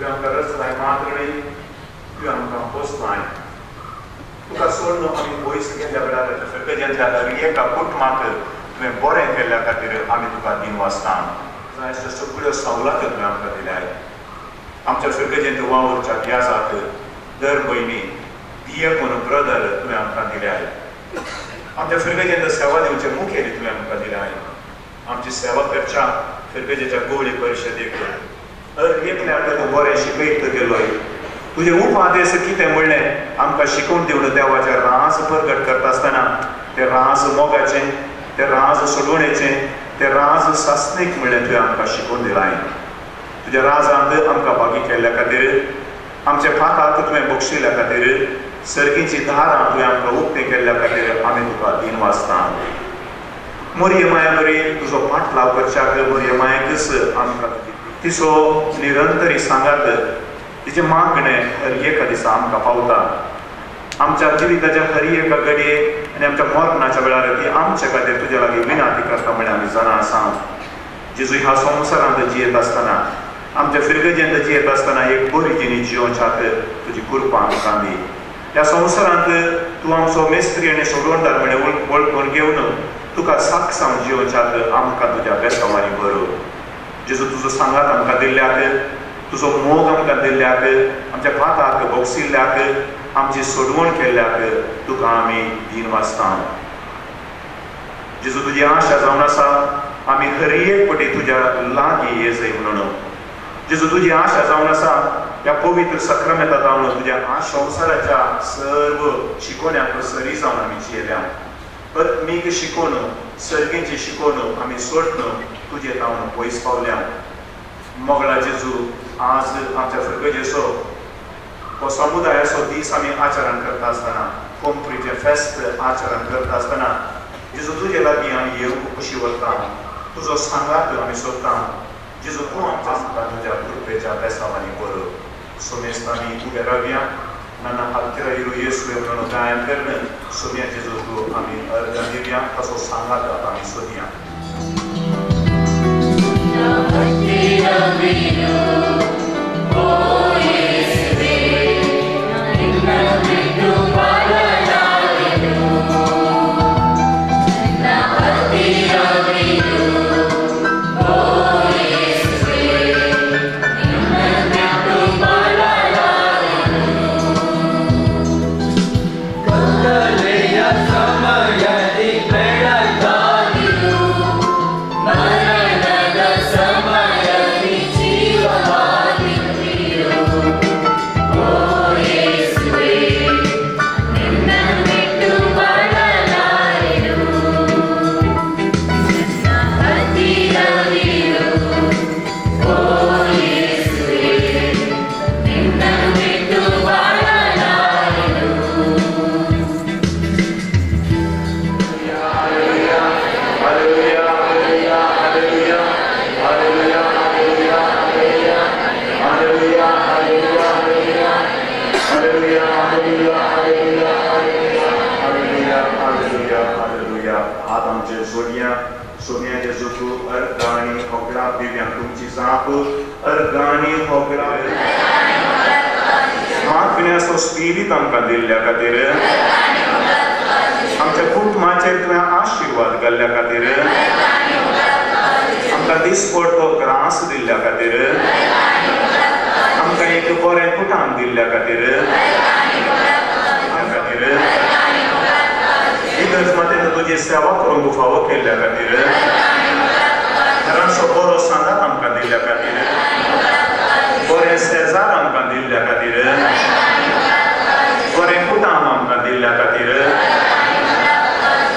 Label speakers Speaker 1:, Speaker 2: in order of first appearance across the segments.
Speaker 1: तुवें आमकां रचलाय मात्र न्ही, तुवें आमकां पोसलाय. तुका सोडून आमी पयस गेल्ल्या वेळार फिरगजेंतल्या हर एका कुटुंबाक तुवें बरें केल्ल्या खातीर आमी तुका दिनवासता. जायत्यो सगळ्यो सवलत्यो तुवें आमकां दिल्याय. आमच्या फिरगजेंत वावुरच्या दियाजाक दर भयणी दियकून ब्रदर तुवें आमकां दिल्याय. आमच्या फिरगजेंत सेवा दिवचे मुखेली तुवें आमकां दिल्याय. आमची सेवा करच्या फिरगजेच्या गोवळी परिशदेक हर एकल्याक तूं बरें शिकयत गेलोय. तुजे उपादेश कितें म्हणलें आमकां शिकोवन दिवन देवाचें राज प्रगट करता आसतना तें राज मोगाचें, तें राज सोडवणेचें, तें राज सासणीक म्हणलें तुवें आमकां शिकोवन दिलाय. तुज्या राजांत आमकां भागी केल्ल्या खातीर, आमच्या पापाक तुवें बक्षिल्ल्या खातीर, सर्गीची दारां तुवें आमकां उक्तें केल्ल्या खातीर आमी तुका दिनवासता. मोरये माया बरी तुजो पाटलाव करच्याक मोरये मायकच आमकां तिचो निरंतरी सांगात, तिचें मागणें हर एका दिसा आमकां पावता. आमच्या जिविताच्या हर एका घडये आनी आमच्या मरणाच्या वेळार ती आमच्या खातीर तुज्या लागीं विनंती करता म्हळ्यार आमी जाणा आसा. जेजू ह्या संवसारांत जियेत आसतना, आमच्या फिरगजेंत जियेत आसतना एक बरी जिणी जियोवच्याक तुजी कृपा आमकां दी. ह्या संवसारांत तूं आमचो मेस्त्री आनी सोडवणदार म्हळ्यार वळखून घेवन तुका साक्षांव जियोवच्याक आमकां तुज्या बेसांवांनी बरो. जेजू तुजो सांगात आमकां दिल्ल्याक, तुजो मोग आमकां दिल्ल्याक, आमच्या पाताक बोगसिल्ल्याक, आमची सोडवण केल्ल्याक तुका आमी दिनवासता. जेजू तुजी आशा जावन आसा आमी हर एक पटी तुज्या लागीं ये म्हणून. जेजू तुजी आशा जावन आसा ह्या पवित्र सक्रामेंता जावन तुज्या संवसाराच्या सर्व शिकोवण्यांक सरी जावन आमी जियेल्या. आत्मीक शिकोवन, सर्गींची शिकोवन आमी सोडून तुजे जावन पयस पावल्या. मोगळा जेजू, आज आमच्या फिरगजेचो हो समुदायाचो दीस आमी आचरण करता आसतना, कोंकणीचें फेस्त आचरण करता आसतना जेजू तुजे लागीं आमी येवंक खुशी वता, तुजो सांगात आमी सोदता. जेजू तूं आमच्या तुज्या कृपेच्या बेसांवांनी बरो. सोमेस्त आमी उबे रावया, नाना हातरा इरू येसू म्हणून गायन करून सोम्या जेजूक आमी अर्घ दिवया, ताचो सांगात आमी सोदया. स्पिरीत आमकां दिल्ल्या खातीर, आमच्या कुटुंबाचेर तुवें आशिर्वाद घाल्ल्या खातीर, आमकां दिसपडतो ग्रास दिल्ल्या खातीर, आमकां एक बरें कुटाम दिल्ल्या खातीर, खातीर इगर्ज मातेन तुजी सेवा करूंक फावो केल्ल्या खातीर, घरांचो बरो सांगात आमकां दिल्ल्या खातीर, बरें शेजार आमकां दिल्ल्या खातीर, बरें कुटाम आमकां दिल्ल्या खातीर,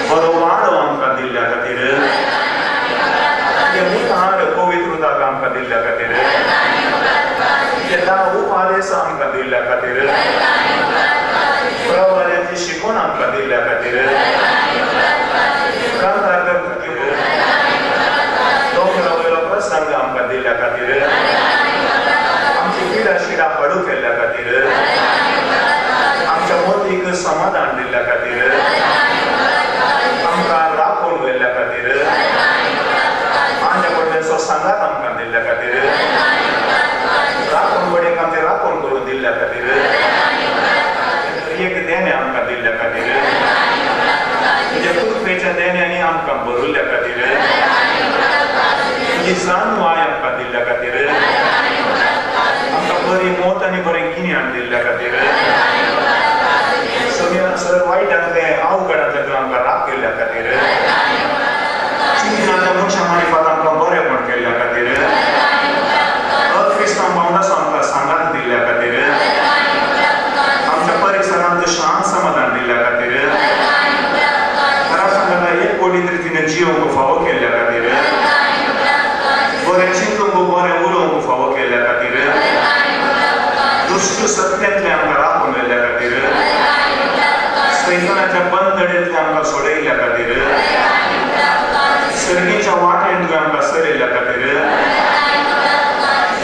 Speaker 1: बरो वाडो आमकां दिल्ल्या खातीर, मुखार पवित्र उदक आमकां दिल्ल्या खातीर, उपादेश आमकां दिल्ल्या खातीर, प्रवाऱ्यांची शिकवण आमकां दिल्ल्या खातीर, दोंगरा वयलो प्रसंग आमकां दिल्ल्या खातीर, आमची पिडा शिडा हळू केल्ल्या खातीर, आमच्या मोतीक समाधान दिल्ल्या खातीर, आमकां राखून व्हेल्ल्या खातीर, आंज्या पडल्यांचो सांगात आमकां दिल्ल्या खातीर, राखून वडे जाणवाय आमकां दिल्ल्या खातीर, आमकां बरी मोत आनी बरें गिन्यान दिल्ल्या खातीर, सगळ्या वायटांतले अवघडांतले तुवें आमकां राखिल्ल्या खातीर, चिंतनाच्या मनशां मारिफात आमकां बरेंपण केल्ल्या खातीर, क्रिस्तांव भावनाचो आमकां सांगात दिल्ल्या खातीर, आमच्या परिसरांत शांत समाधान दिल्ल्या खातीर, खरा सांगता एक कोटी रितीन जिवंक फावो केल्ल्या खातीर, बरें चिंतूंक बरें उलोवंक फावो केल्ल्या खातीर, दुश्ट सत्यांतले आमकां राखून व्हेल्ल्या खातीर, सैतानाच्या बंदडेंतले आमकां सोडयल्ल्या खातीर, सर्गीच्या वाटेन तुवें आमकां सरयल्ल्या खातीर,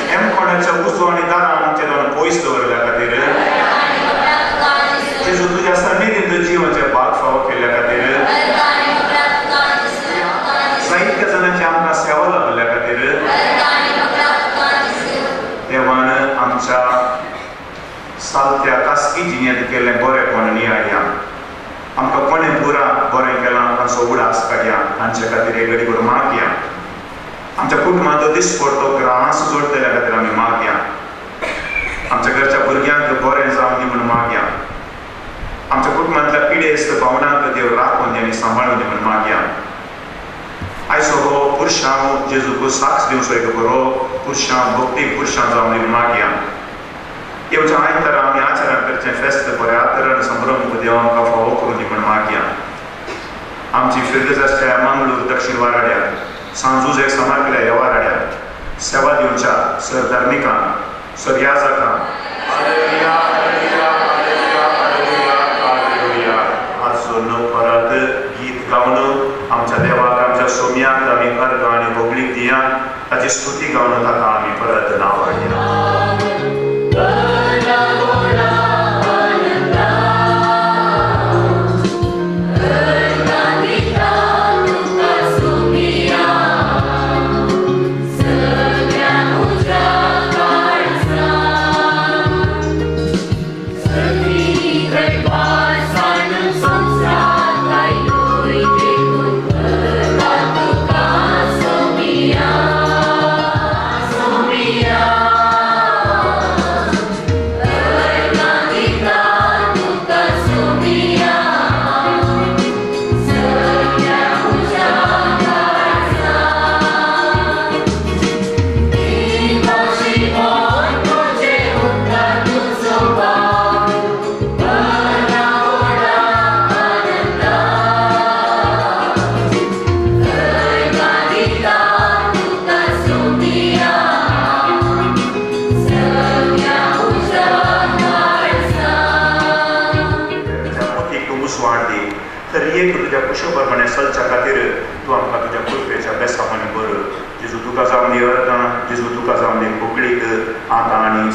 Speaker 1: हेमकोणाच्या उजो आनी दारां आमच्या दोन पयस दवरल्या खातीर, जेजू तुज्या सन्निधींत जिवनाचे भाग फावो केल्ल्या खातीर, जायत्या जाणांची आमकां सेवा लाभिल्ल्या खातीर, देवान आमच्या सालत्या खासगी जिणेंत केल्लें बरेंपण नियाळया, आमकां कोणें पुरा बरें केलां तांचो उडास काडया, तांचे खातीर एक घडी करून मागया. आमच्या कुटुंबांत दिसपडतो ग्रास जोडटल्या खातीर आमी मागया. आमच्या घरच्या भुरग्यांक बरें जावन दी म्हूण मागया. आमच्या कुटुंबांतल्या पिडेस्त भावनांक देव राखून दी आनी सांबाळून दी म्हूण मागया. आयचो हो पुरशांव जेजूक साक्ष दिवचो एक बरो पुरशांव, भक्ती पुरशांव जावन दी म्हूण मागया. येवच्या आयतारा आमी आचरण करचें फेस्त बऱ्या तरेन संभ्रम देव आमकां फावो करून दी म्हूण मागया. आमची फिर्गज आसल्या मंगळूर दक्षिण वाराड्यार, सांजुजे समारकल्या ह्या वाराड्यार सेवा दिवच्या सर धार्मिकांक, सर याजकांक, आजून परत गीत गावन आमच्या देवाक, आमच्या सोम्याक आमी अर्गां आनी होगळीक दिया, ताची स्तुती गावन ताका आमी परत नांव हाडया.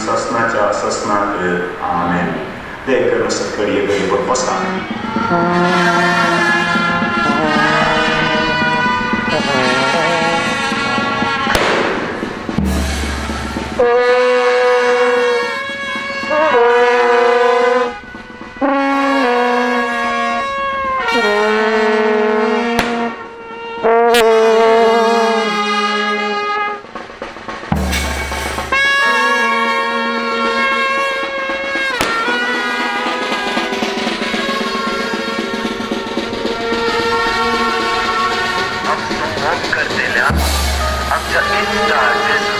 Speaker 1: ससनाच्या ससनाक आमेन. देख सकळी घडीभर बसा.
Speaker 2: आमच्या इश्टा जेजू.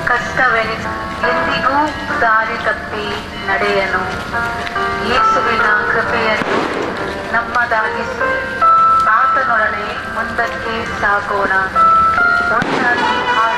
Speaker 2: ಕಷ್ಟವೆನಿಸಿ ಎಂದಿಗೂ ದಾರಿ ತಪ್ಪಿ ನಡೆಯನು. ಯೇಸುವಿನ ಕೃಪೆಯನ್ನು ನಮ್ಮದಾಗಿಸಿ ಆತನೊಡನೆ ಮುಂದಕ್ಕೆ ಸಾಗೋಣ. ಒಂದಾಗಿ ಹಾಡು.